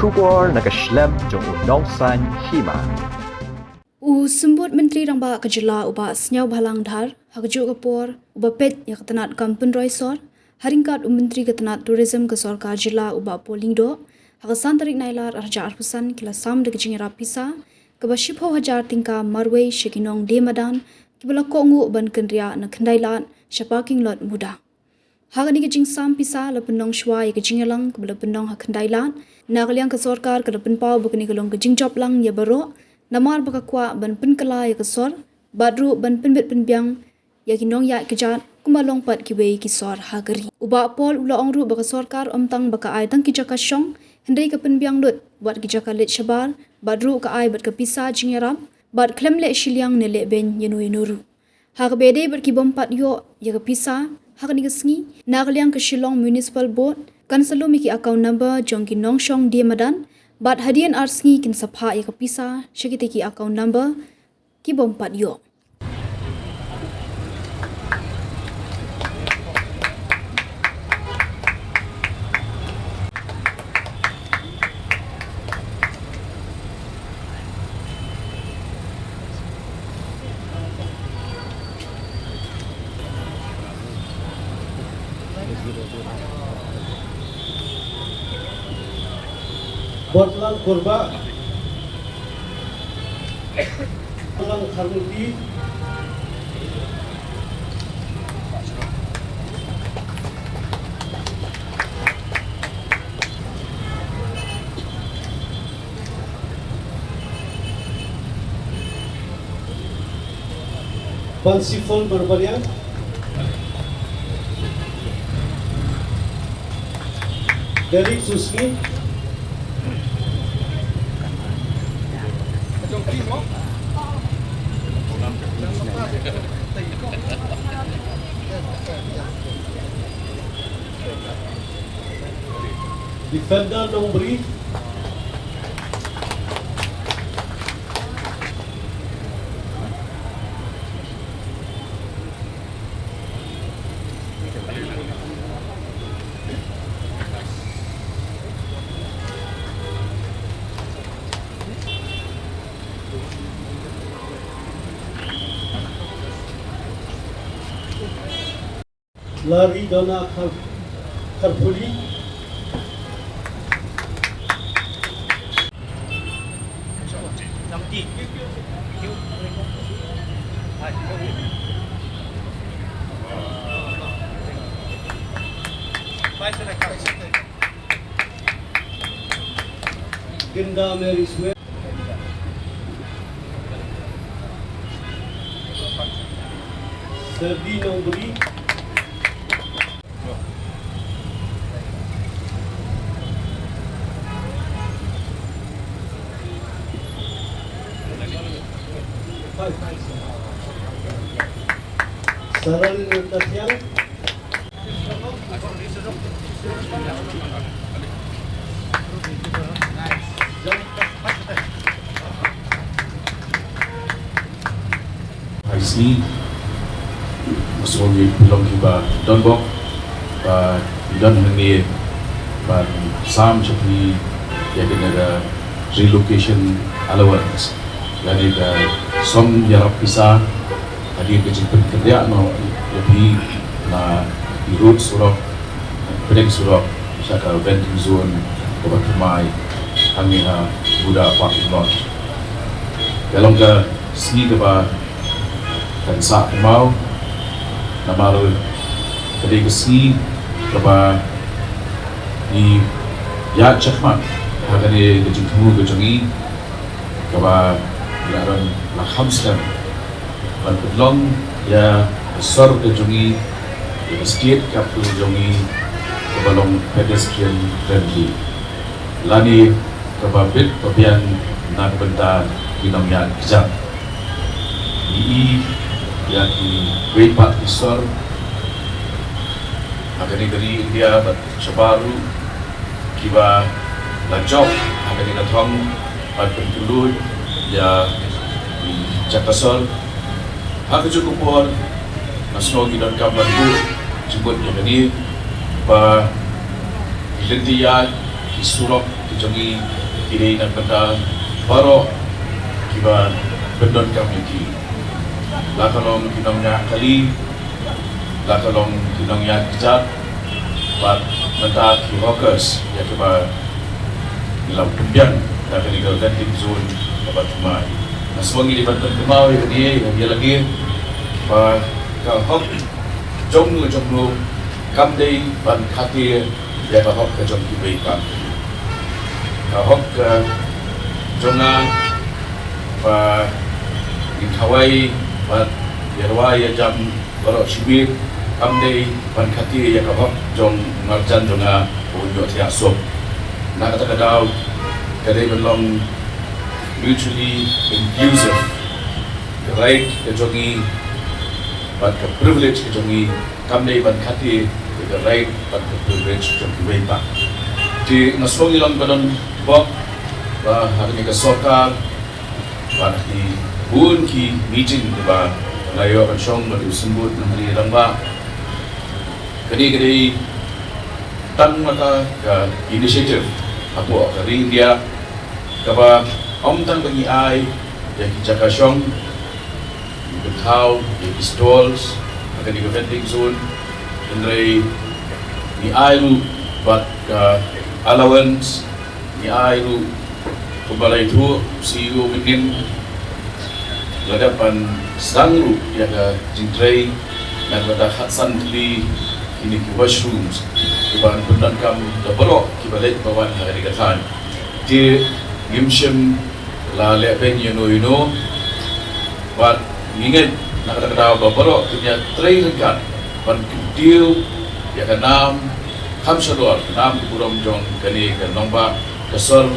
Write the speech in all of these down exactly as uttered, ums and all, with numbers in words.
Khubor na ka shlem jong u Nongsaiñ Hima. U Symbud Myntri Rangbah ka jylla u Bah Sniawbhalang Dhar, ha kajuh ka por uba peit ïa ka tnat kam pynroi sor ha ryngkat u Myntri ka tnat Tourism ka sorkar jylla u Bah Paul Lyngdoh, ha ka san tarik Nailar arhajar arphew san ki la sam da ka jingïarap pisa kaba shiphew hajar tyngka marwei sha ki nongdie madan kiba la kohnguh ban kynriah na Khyndailad sha parking lot Muda. Ha kane ka jingsam pisa la pynlong shuwa ïa ka jingïalang kaba la pynlong ha Khyndailad na ka liang ka sorkar, ka la pynpaw ba kane ka long ka jingjop lang ïa baroh namar ba ka kwah ban pynkylla ïa ka sor bad ruh ban pynbit pynbiang ïa ki nongïaid kjat kumba long pat kiwei ki sor ha ka ri. U Bah Paul u la ong ruh ba ka sorkar ym tang ba ka ai tang ki jaka shong, hynrei ka pynbiang lut wat ki jaka leit shabar bad ruh ka ai bad ka pisa jingïarap bad khlem leh shiliang ne leh beiñ ïano ïano ruh. Ha kaba ïadei bad ki bym pat ïoh ïa ka pisa ha kane ka sngi, na ka liang ka Shillong Municipal Board kan sa lum ïa ki account number jong ki nongshong die madan bad hadien ar sngi kin sa phah ïa ka pisa sha kita ki account number ki bym pat ïoh. Botlang Kurba. Botlang Kharmuti. Pansifol Barbarian. Derek Susni. Defender Nongbri. Lari Dona Kar-, Karpuli. Ginda Mary Sweet. Serdi Nongbri. Saralin Kasiang. Hai sngi, ma sngewbha ïa phi long kiba don bok, ba ngi don hangne ban sam sha phi ïa kane ka relocation allowance, lane ka song ïarap pisa, hadien ka jingpynkynriah noh ïa phi na ki road surok, pdeng surok sha ka venting zone kaba thymmai hangne ha Buda parking lot. Ka long ka sngi kaba kan sah kynmaw namar ka dei ka sngi kaba ngi ïaid shakhmat ha kane ka jingthmu ka jong ngi kaba ngi la don la kham skhem ban pynlong ïa ka sor ka jong ngi, ïa ka state capital jong ngi kaba long pedestrian friendly, lane kaba bit ba biang na ka bynta ki nongïaid kjat. Ngi i ïa kiwei pat ki sor ha kane ka ri India bad shabar ruh kiba la jop ha kane ka thong ban pynkylluid ïa ki jaka sor. Ha kajuh ka por nga sngew ngi donkam ban buh jingmut ïa kane ba ki lynti ïaid, ki surok ki jong ngi ki dei na ka bynta baroh kiba pyndonkam ïa ki, la ka long ki nongñiah kali, la ka long ki nongñiah kjat, bad mynta ki hawkers ïa kiba ngi la pynbiang da kane ka vending zone kaba thymmai. Nga sngew ngi dei ban pynkynmaw ïa kane ïa lade ba ka hok jong no jong no kam dei ban khatia ïa ka hok ka jong kiwei pat. Ka hok ka jong nga ba ngin khawai bad ïa rwai ïa jam baroh shi miet kam dei ban khatia ïa ka hok jong u marjan jong nga u ïoh thiah suk. Na kata ka daw ka dei ban long mutually inclusive. Ka right ka jong ngi bad ka privilege ka jong ngi kam dei ban khatia ïa ka right bad ka privilege jong kiwei pat. Te nga sngew ngi long ba don bok ba ha kane ka sorkar bad ha ki bun ki meeting kiba nga ïoh ban shong bad u symbud na kane ka rangbah. Kane ka dei tang ma ka ka initiative hapoh ka ri India kaba ym tang ba ngi ai ïa ki jaka shong, ïa ki thaw, ïa ki stalls ha kane ka vending zone, hynrei ngi ai ruh bad ka allowance, ngi ai ruh kumba la ïathuh C E O mynnin, la dep ban sdang ruh ïa ka jingtrei na ka bynta khatsan tylli kine ki washrooms kiban pyndonkam da baroh kiba leit ba wan ha kane ka thaiñ. Te ngim shym la leh beiñ ïano ïano bad ngi ngeit na kata ka daw ba baroh kin ïatrei ryngkat ban kyntiew ïa ka nam kham shalor, ka nam ka burom jong kane ka nongbah ka sor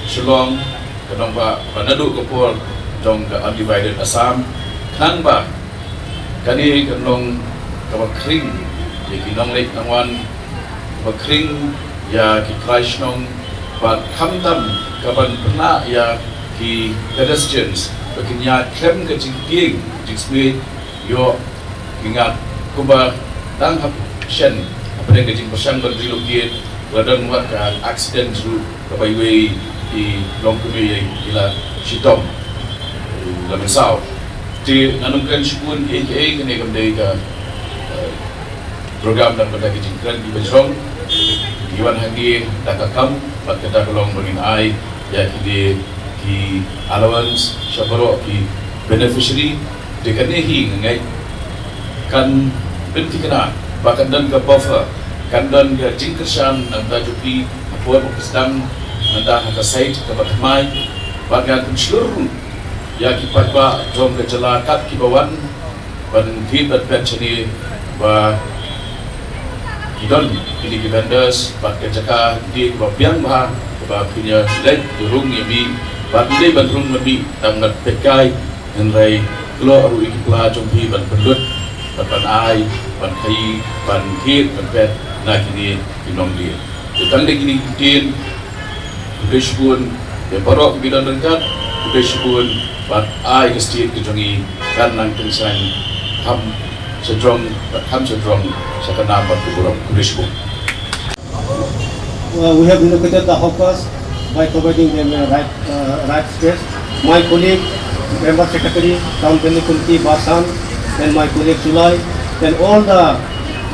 Shillong, ka nongbah ba naduh ka por jong ka undivided Assam, khnang ba kane kan long kaba khring ïa ki nongleit nongwan, kaba khring ïa ki trai shnong bad khamtam kaban pynlah ïa ki pedestrians ba kin ïaid khlem ka jingtieng jingsmit ïoh ki ngat kumba dang hap shen hapdeng ka jingpyrshang ban relocate, la don wat ka accident ruh kaba iwei i longkmie ïa i la shitom la mynsaw. Te ngan ym kren shibun kiei kiei, kane kam dei ka program dang kata ki jingkren kiba jrong. Ngi wan hangne da ka kam bad kata ka long ba ngin ai ïa kine ki allowance sha baroh ki beneficiary. Te kane hi nga ngeit kan pynthikna ba kan don ka buffer, kan don ka jingkyrshan na ka bynta jong phi ha por ba phi sdang mynta ha ka site kaba thymmai. Bad ngan pynshlur ruh ïa ki paidbah jong ka jylla kat kiba wan ban thied bad peit shane ba ki don kine ki vendors bad ka jaka kine kiba biang bha kaba phin ïa leit ïa rung ïa mih bad ym dei ban rung ban mih tang ban peit kai, hynrei kloi ruh ïa ki pla jong phi ban pynlut bad ban ai ban khaïi ban thied ban peit na kine ki nongdie. Te tang da kine ki ktien, khublei shibun ïa baroh kiba don ryngkat, khublei shibun bad ai ka state ka jong ngi kan nang kynsang kham shajrong bad kham shajrong sha ka nam bad ka burom. Khublei shibun. Uh, we have relocated the hawkers by providing them a right, uh, right space. My colleague, Member Secretary, Town Planning Committee, Basan, and my colleague Sulai, and all the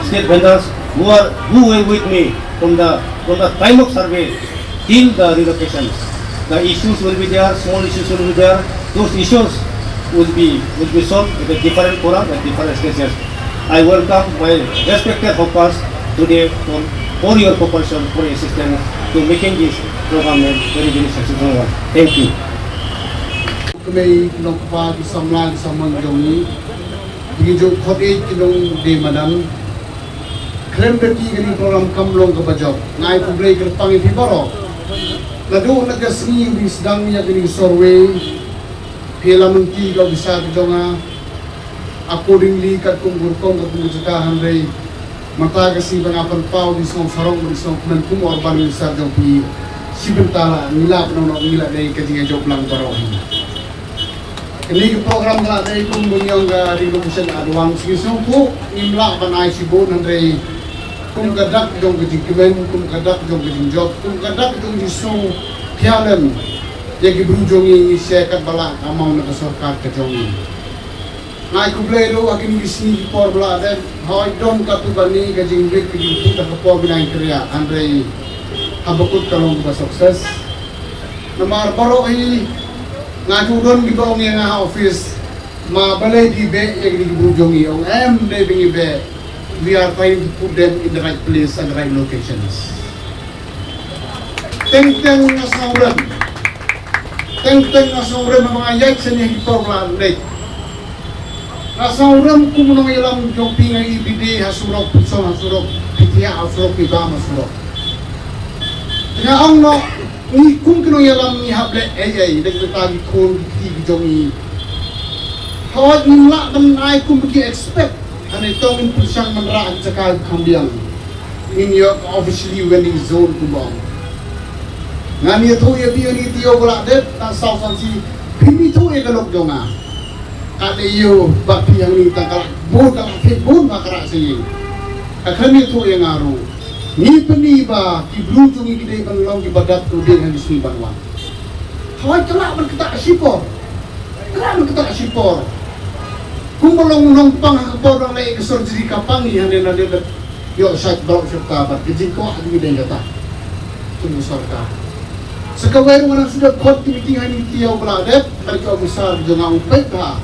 state vendors who are, who were with me from the, from the time of survey till the relocation. The issues will be there, small issues will be there. Those issues will be, will be solved with a different forum and different spaces. I welcome my respected hawkers today for, for your cooperation, for your assistance to making this program a very, very successful one. Thank you. Kmie, ki nongkpa, ki samla, ki samon jong ngi, ki ju khot ïa ki nongdie madan. Khlem da ki kane program kam long kaba jop. Nga ai khublei kyrpang ïa phi baroh. Naduh na ka sngi ba sdang ïa kane survey, phi la mynta ka officer ka jong nga. Accordingly, katkum ka rukom, katkum ka jaka, hynrei mynta ka sngi ba nga pynpaw, dei sngewsarong, dei sngewkmen kum u urban minister jong phi. Shi bynta la ngi lah ban ong, ngi la dei ka jingïajop lang baroh hi. Kane ka program ka la dei kum ba ngi ong ka relocation advance, ngi sngewthuh ngim lah ban ai shibun, hynrei Kum ka dak jong ka jingkmen, kum ka dak jong ka jingjop, kum ka dak jong jingsngewkhia lem ïa ki briew jong ngi, ngi share katba lah ka amount na ka sorkar ka jong ngi. Nga ai khublei ruh ha kine ki sngi ki por ba la dep, hooid don katto katne ka jingwit ka jingkut ha ka por ba ngi kren, hynrei haba kut ka long kaba success. Namar baroh hi nga ju don kiba ong ïa nga ha office, ma balei phi beh ïa kine ki briew jong ngi, ong em dei ba ngi beh. We are trying to put them in the right place and the right locations. Teng teng nga sngewrem. Teng teng nga sngewrem haba nga ïaid shane ha ki por ba la leit. Nga sngewrem kum u nongïalam jong phi, nga ïohi phi dei ha surok, phi shong ha surok, phi thiah ha surok, phi bam ha surok. Te nga ong noh, ngi kum ki nongïalam ngi hap leh ei ei da kita ki khun ki kti ki jong ngi. Hooid ngim lah ban ai kum ki expect. Hynrei to ngin pyrshang ban rah ha ki jaka ba kham biang. Ngin ïoh officially vending zone kumba ong. Ngan ïathuh ïa phi ha kine ki taïew ba la dep, tang saw san sngi phim ithuh ïa ka lok jong nga. Ka dei ïa u ba phi hangne tang ka la bun, ka la phi bun ba ka rah sha ïing. Ka khlem ïathuh ïa nga ruh. Ngi pyni ba ki briew jong ngi ki dei ban long kiba dap to dei ha ki sngi ban wan. Hooid ka lah ban ktah shipor. Ka lah ban ktah shipor. Kumba long nongpang ha ka por ba leh ka surgery ka pang ïa hynrei na dei ban ïoh shait baroh shata bad ka jingkwah jong ngi dei kata. Jong ka sorkar. Sa kawei ruh nga nang shu dep khot ki meeting ha kine ki taïew ba la dep bad ki officer jong nga, ong peit bha.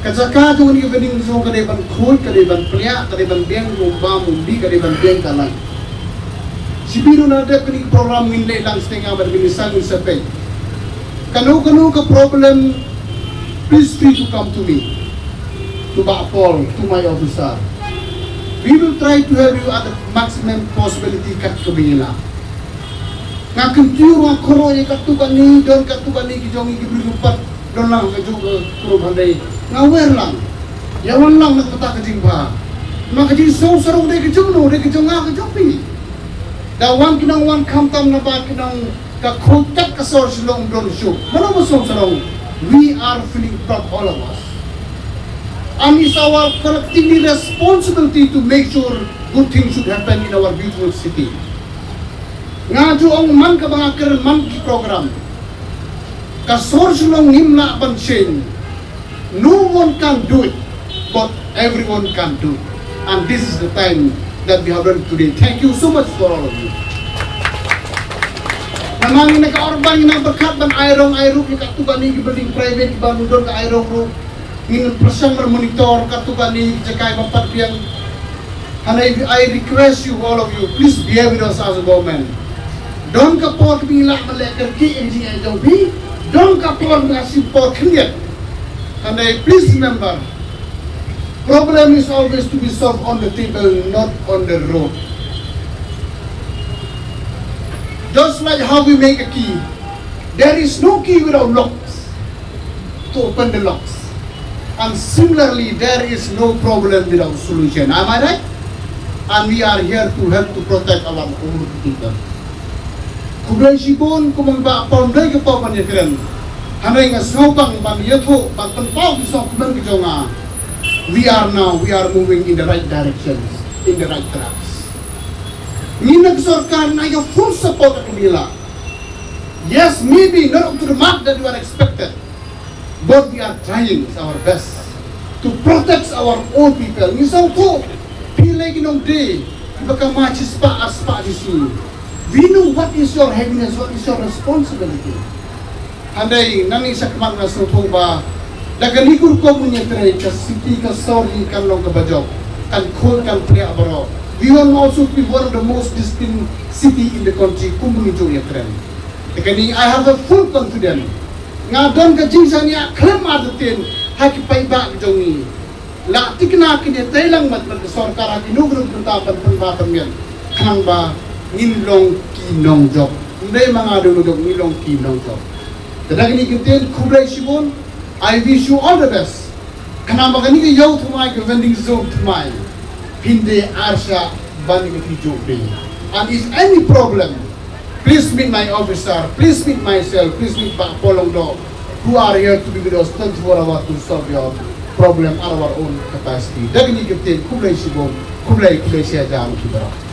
Ka jaka jong kane ka vending zone ka dei ban khuid, ka dei ban pliah, ka dei ban biang u bam u mih, ka dei ban biang ka light. Shibun ruh na dep kane ka program ngin leh lang sha nga bad ngin sa ngin sa peit. Kano kano ka problem, please free to come to me, to Bah Paul, to my officer. We will try to help you at the maximum possibility kat kaba ngi lah. Nga kyntiew, nga kynroh ïa katto katne, don katto katne ki jong ngi ki briew ki pat don lang ha kajuh ka group, hynrei nga wer lang. Ïa wan lang na ka bynta ka jingbha. Ma ka jingsngew sarong dei ka jong no, dei ka jong nga, ka jong phi. Da wan ki nongwan khamtam naba ki nong ka khot kat ka sor Shillong don shuh. Mano ba sngew sarong? We are feeling proud, all of us. And it's our collectively responsibility to make sure good things should happen in our beautiful city. Nga ju ong man kaba nga kren man ki program. Ka sor Shillong ngim lah ban change. No one can do it, but everyone can do it. And this is the time that we have done today. Thank you so much for all of you. Namar ngi na ka urban ngi na berkat ban ai rong ai ruh ïa katto katne ki building private kiba don ka ai rong ruh. Ngin pyrshang ban monitor katto katne ki jaka ba pat biang. And I, I request you, all of you, please bear with us as a government. Don ka por kaba ngi lah ban leh kyrkieh ïa ka jingeh jong phi. Don ka por kaba ngi shim por khyndiat. And I, please remember, problem is always to be solved on the table, not on the road. Just like how we make a key, there is no key without locks to open the locks. And similarly, there is no problem without solution. Am I right? And we are here to help to protect our own people. Khublei shibun, kumba nga ong, dei ka por ban ïakren. Hynrei nga sngewbang ban ïathuh, ban pynpaw ki sngewkmen ki jong nga. We are now, we are moving in the right directions, in the right tracks. Ngi na ka sorkar ngi ïa full support ka ngi la. Yes, maybe not up to the mark that you are expected. But we are trying our best to protect our own people. Ngi sngewthuh, phi lei ki nongdie, kiba kama shispah arspah shisien. We know what is your heaviness, what is your responsibility. Hynrei nangne shakhmat nga sngewthuh ba da kane ka rukom ngi ïatrei, ka city ka sor hi kan long kaba jop, kan khuid kan pliah baroh. We want also to be one of the most disciplined city in the country, kum ngi ju ïatrei. Te kane I have a full confidence. Nga don ka jingshaniah khlem artatien ha ki paidbah ki jong ngi. La tikna kine tei lang mat mat ka sorkar ha kino kino ki bynta ban pynbha pynmiat. Khnang ba ngin long ki nongjop. Ym dei ma nga dei nongjop, ngin long ki nongjop. Te da kine ki ktien, khublei shibun. I wish you all the best. Khnang ba kane ka ïew thymmai, ka vending zone thymmai, phin dei arshah ban ïa ka phi juh phi. And if any problem, please meet my officer, please meet myself, please meet Bah Paul Lyngdoh, who are here to be with us twenty-four hours to solve your problem at our own capacity. Da kine ki ktien, khublei shibun. Khublei, khublei shihajar, khublei.